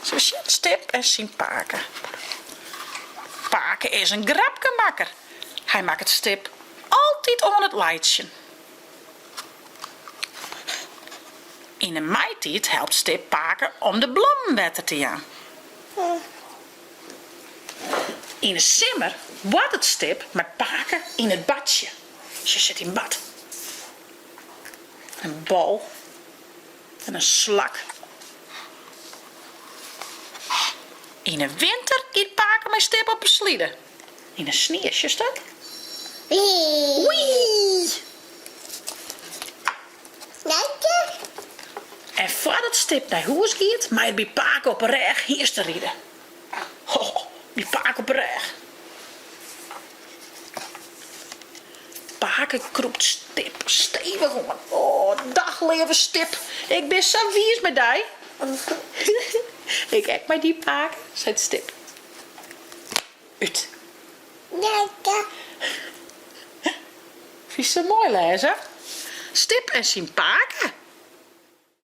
Sille we sjen? Stip en syn pake. Pake is in grapkemakker. Hy makket Stip altyd oan it laitsjen. Yn 'e maitiid helpt Stip pake om de blommen wetter te jaan. Yn 'e simmer boartet Stip mei pake yn it badsje. Sjoch, sit yn bad. In bal en in slak. Yn 'e winter giet pake mei Stip op 'e slide. Yn 'e snie, sjochst dat? Wee! En foardat Stip nei hûs giet, mei er by pake op 'e rêch hynsteride. Ho, by pake op 'e rêch. Pake krûpt Stip stevich oan. O, dach leave Stip, ik bin sa wiis mei dy. Ik ek mei dy, pake, seit Stip. Ut. Fynst it moai lêzen? Stip en syn pake.